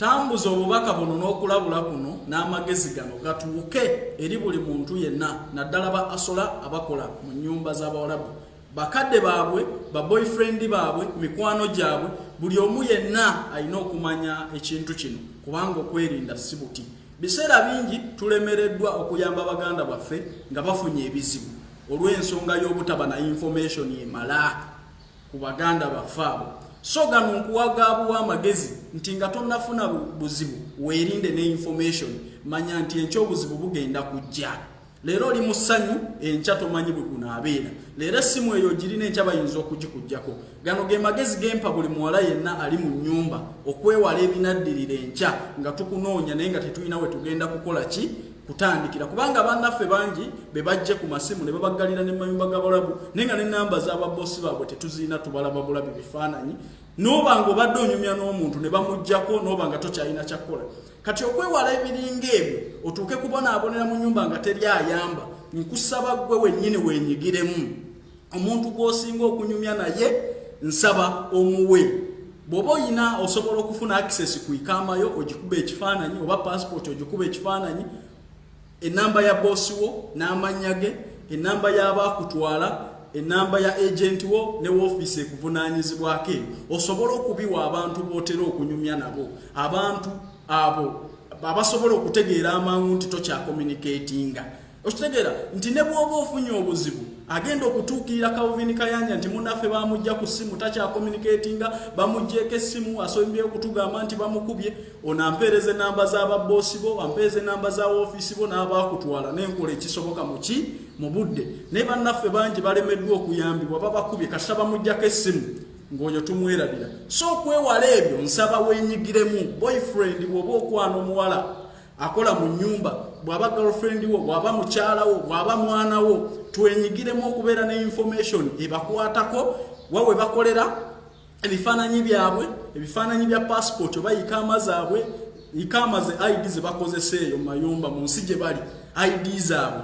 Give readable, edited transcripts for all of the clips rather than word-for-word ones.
Tambuza obubaka buno n'okulabula kuno n'amagezi gano gatuuke eri buli muntu yenna, naddala ba asola abakola mu nnyumba z'Abawalabu, bakadde baabwe, ba boyfriend baabwe, mikwano gyabwe, buli omu yenna alina okumanya ekintu kino, kubanga okwerinda si buti. Biseera bingi tulemereddwa okuyamba baganda baffe nga bafunye ebizibu olw'ensonga y'obutaba na information emala ku baganda baffe abo. So gano nkuwagaabuwa amagezi nti nga tonnafuna buzibu, weerinde ne information. Manya nti enkya obuzibu bugenda kujja. Leero oli mu ssanyu, enkya tomanyi bwe gunaabeera. Leero essimu eyo ogirina, enkya bayinza okugikugjako. Gano ge magezi gempa buli muwala yenna ali mu nnyumba okwewala ebinaddirira enkya nga tukunoonya naye nga tetulina we tugenda kukola ki kutandikira, kubanga bannaffe bangi be bajje ku masimu ne babaggalira ne mayumba g'Abalabu, naye nga n'ennamba z'ababosi baabwe tetuzirina, tubalaba bulabi bifaananyi. N'oba nga obadde onyumya n'omuntu ne bamuggyako, n'oba nga tokyalina kyakkola. Kati okwewala ebiringa ebyo otuuke kubonaabonera mu nyumba nga teri ayamba, nkusaba ggwe wennyini weenyigiremu. Omuntu gw'osinga okunyumya naye, nsaba omuwe. Bw'oba oyina osobola okufuna access ku ikaamayo, ogikuba ekifaananyi, oba passport ogikuba ekifaananyi, enamba ya boosi wo n'amannya ge, enamba y'abaakutwala, enamba ya agent wo ne woofiisi ekuvunaanyizibwako eyo, osobole okubiwa abantu b'otera okunyumya nabo, abantu abo abasobola okutegeera amangu nti tokyakommunicatinga. Okitegeera nti ne bw'oba ofunye obuzibu, agenda okutuukirira Calvin Kayanja nti munaffe bamujja ku ssimu, takyakommunicatinga, bamugjeeko essimu, asombye okutugamba nti bamukubye. Ono ampeereza enamba z'ababoosi bo, ampeereza enamba za woofiisi bo n'abaakutwala, n'enkola ekisoboka muki mu budde. Naye bannaffe bangi balemeddwa okuyambibwa, babakubye, kasita bamuggyako essimu ng'oyo tumwerabira. So okwewala ebyo, nsaba weenyigiremu. Boyfriend, bw'oba okwana omuwala akola mu nnyumba, bw'aba girlfriend wo, bw'aba mukyala wo, bw'aba mwana wo, twenyigiremu okubeera ne information ebakwatako, wa we bakolera, ebifaananyi byabwe, ebifaananyi bya passport oba ikaama zaabwe, ikaama ze ID ze bakozesa eyo mu mayumba mu nsi gye bali, ID zaabwe.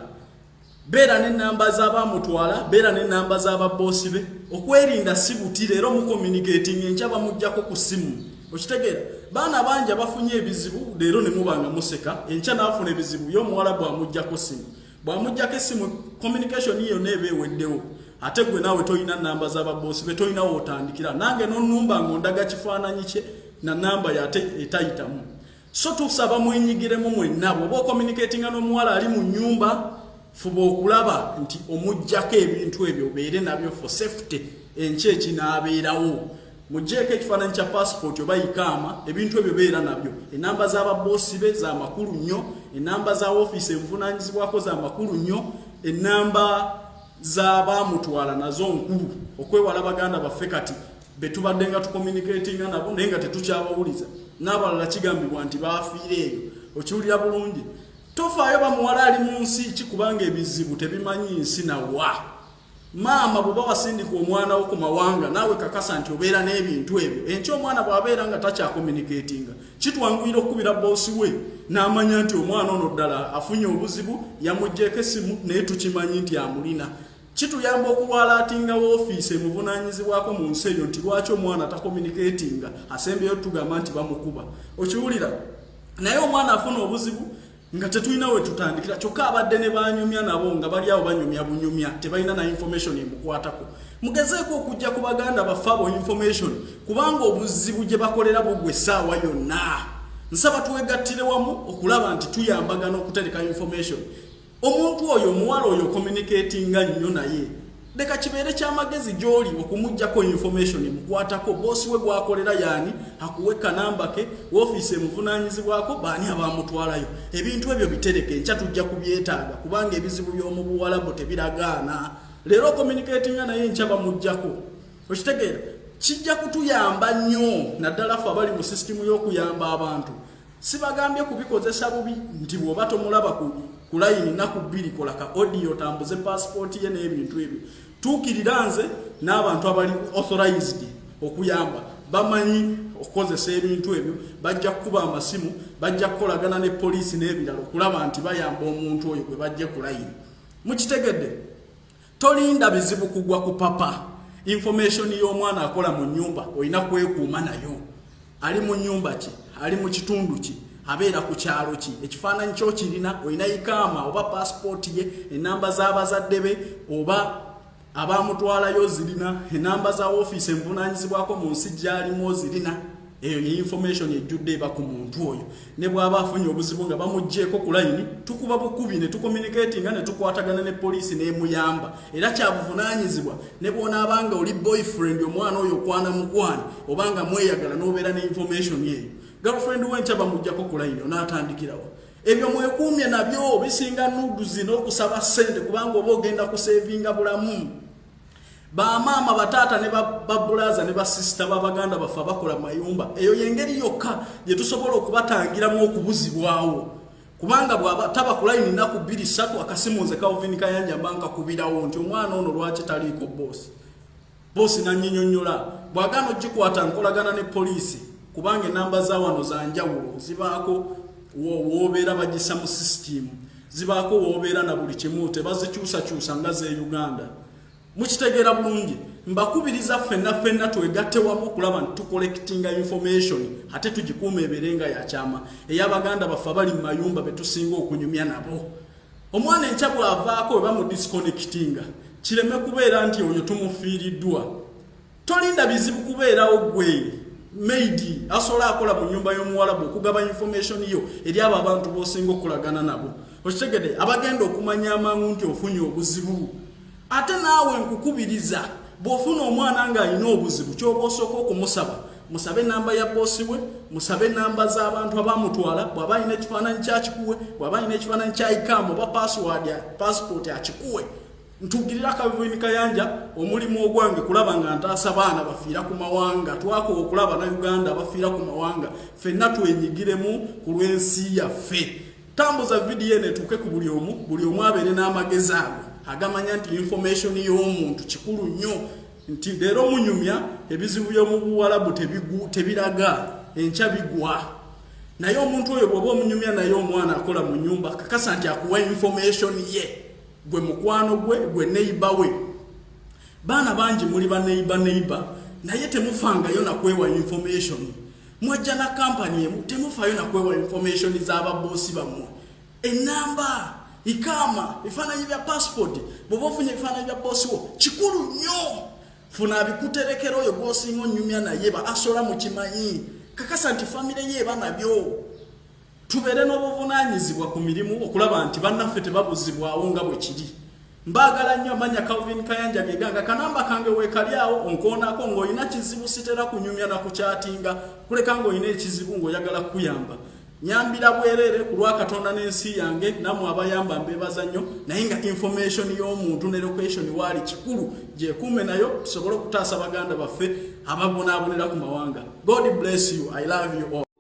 Beera n'ennamba z'abamutwala, beera n'ennamba z'ababoosi be. Okwerinda si buti leero mucommunicating, enkya bamuggyako ku ssimu. Okitegeera, baana bangi abafunye ebizibu leero ne muba nga museka, enkya n'afuna ebizibu ye omuwala bw'amuggyako ssimu. Bw'amuggyako essimu, communication yonna eba eweddewo. Ate gwe naawe tolina namba z'ababoosi be, tolina wootandikira. Nange nonnumba ng'ondaga kifaananyi kye na namba yate etayitamu. So tusaba mwenyigiremu mwenna. Bw'oba ocommunicatinga n'omuwala ali mu nnyumba, fuba okulaba nti omuggyako ebintu ebyo, obeere nabyo for safety enkya ekinaabeerawo. Muggyeko ekifaananyi kya passport oba ikaama, ebintu ebyo beera nabyo. Enamba z'ababoosi be za makulu nnyo, enamba za woofiisi envunaanyizibwako za makulu nnyo, enamba z'abaamutwala nazo nkulu, okwewala baganda baffe kati betubadde nga tucommunicatinga nabo naye nga tetukyabawuliza, n'abalala kigambibwa nti baafiire eyo. Okiwulira bulungi? Tofaayo bamuwala ali mu nsi ki, kubanga ebizibu tebimanyi nsi nawa. Maama, bw'oba wasindika omwana wo ku mawanga, naawe kakasa nti obeera n'ebintu ebyo. Enkya omwana bw'abeera nga takyakommunicatinga, kitwanguyira okukubira boosi we n'amanya nti omwana ono ddala afunye obuzibu, yamuggyeko essimu, naye tukimanyi nti amulina. Kituyamba okulwalaatinga woofiisi emuvunaanyizibwako mu nsi eyo nti lwaki omwana takommunicatinga, asembyeyo tugamba nti bamukuba. Okiwulira? Naye omwana afuna obuzibu nga tetulina we tutandikira, kyokka abadde ne banyumya nabo nga bali awo banyumya bunyumya, tebalina na information emukwatako. Mugezeeko okujja ku baganda baffe abo information, kubanga obuzibu gye bakolera bugwa essaawa yonna. Nsaba twegattire wamu okulaba nti tuyambagana okutereka information. Omuntu oyo, omuwala oyo communicatinga nnyo naye, leka kibeere kyamagezi gy'oli okumugjako information emukwatako. Boosi we gwakolera yaani, akuwe kanamba ke, woofiisi emuvunaanyizibwako, baani abamutwalayo. Ebintu ebyo bitereke, enkya tujja kubyetaaga, kubanga ebizibu by'omu Buwalabu tebiragaana. Leero communicatinga naye, enkya bamugjako. Okitegeera? Kijja kutuyamba nnyo, naddala ffe abali mu sisitimu y'okuyamba abantu. Sibagambye kubikozesa bubi, nti bw'oba tomulaba ku layini naku 2, kola ka audio, tambuze pasipooti ye n'ebintu ebyo. Tuukirira nze n'abantu abali authorized okuyamba, bamanyi okukozesa ebintu ebyo. Bajja kukuba amasimu, bajja kukolagana ne poliisi n'ebirala okulaba nti bayamba omuntu oyo gwe bajje ku layini. Mukitegedde? Tolinda bizibu kugwa ku papa. Information y'omwana akola mu nnyumba olina kwekuuma nayo. Ali mu nyumba ki? Ali mu kitundu ki? Abeera ku kyalo ki? Ekifaananyi kyokirina? Olina ikaama oba pasipooti ye? Enamba z'abazadde be oba abamutwalayo zirina? Enamba za ofiisi envunaanyizibwako mu nsi gyalimu ozirina? Eyo ye information ejjudde eba ku muntu oyo. Ne bw'aba afunye obuzibu nga bamuggyeko ku layini, tukuba bukubi ne tucommunicatinga ne tukwatagana ne poliisi n'emuyamba. Era kyabuvunaanyizibwa ne bw'onaaba nga oli boyfriend, omwana oyo okwana mukwani oba nga mweyagala, n'obeera ne information eyo. Girlfriend wenkya bamuggyako ku layini, onaatandikirawo. Ebyo mwekuumye nabyo, bisinga nudes n'okusaba ssente, kubanga oba ogenda kusavinga bulamu. Bamaama, bataata ne babulaza ne basisita babaganda baffe abakola mayumba, eyo yengeri yokka gye tusobola okubatangiramu okubuzibwawo, kubanga bwaba taba ku layini nnaku 2, 3, akasimu nze Calvin Kayanja mba nkakubirawo nti omwana ono lwaki taliiko boosi? Boosi nanyinyonnyola. Bw'agaana ogikwata, nkolagana ne poliisi, kubanga enamba za wano za njawulo, zibaako woobeera bagisa mu sisitimu, zibaako woobeera na buli kimu, tebazikyusakyusa nga z'e Uganda. Mukitegeera bulungi. Mbakubiriza ffenna ffenna twegatte wamu okulaba nti tucollectinga information, ate tugikuuma ebeere nga yakyama, ey'abaganda baffe abali mu mayumba betusinga okunyumya nabo. Omwana enkya bw'avaako we bamudisconnectinga, kireme kubeera nti oyo tumufiiriddwa. Tolinda bizibu kubeerawo gwe maid asobola akola mu nyumba y'omuwalabu okugaba information yo eri abo abantu b'osinga okulagana nabo. Okitegedde? Abagenda okumanya amangu nti ofunye obuzibu. Ate naawe nkukubiriza, bw'ofuna omwana ng'alina obuzibu, kyoba osooka okumusaba, musabe namba ya boosi we, musabe namba z'abantu abamutwala. Bw'aba alina ekifaananyi kyakikuwe, bw'aba alina ekifaananyi kya ikaama oba password, passport, akikuwe. Ntugirira Calvin Kayanja. Omulimu ogwange kulaba nga ntaasa baana bafiira ku mawanga. Twakowa okulaba na Uganda abafiira ku mawanga. Ffenna twenyigiremu ku lw'ensi yaffe. Tambuza vidiyo eno etuuke ku buli omu, buli omu abeere n'amagezi ago agamanya nti information y'omuntu kikulu nnyo, nti leero munyumya ebizibu by'omu Buwalabu tebiraga, enkya bigwa. Naye omuntu oyo bw'oba omunyumya naye, omwana akola mu nyumba, kakasa nti akuwa information ye, gwe mukwano gwe, gwe neighbour we. Baana bangi muli ba neighbour, neighbour, naye temufangayo nakwewa information. Mwajja na kampani emu, temufaayo nakwewa information z'ababoosi bammwe, enamba, ikaama, ebifaananyi bya passport. Bw'oba ofunye ebifaananyi bya boosi wo, kikulu nnyo, funa abikuterekera oyo gwosinga onyumya naye. Ba asola mukimanyi, kakasa nti famire ye eba nabyo. Tubeere n'obuvunaanyizibwa ku mirimu okulaba nti bannaffe tebabuzibwawo nga bwe kiri. Mbaagala nnyo. Amanya Calvin Kayanja geganga, kanamba kange weekali awo, onkoonako ng'olina kizibu. Sitera kunyumya na kuchattinga, kuleka ng'olina ekizibu ng'oyagala kukuyamba. Nyambira bwereere ku lwa Katonda n'ensi yange. Nammwe abayamba mbeebaza nnyo, naye nga information y'omuntu ne location waali kikulu, gyekuume nayo tusobole okutaasa baganda baffe ababonaabonera ku mawanga. God bless you. I love you all.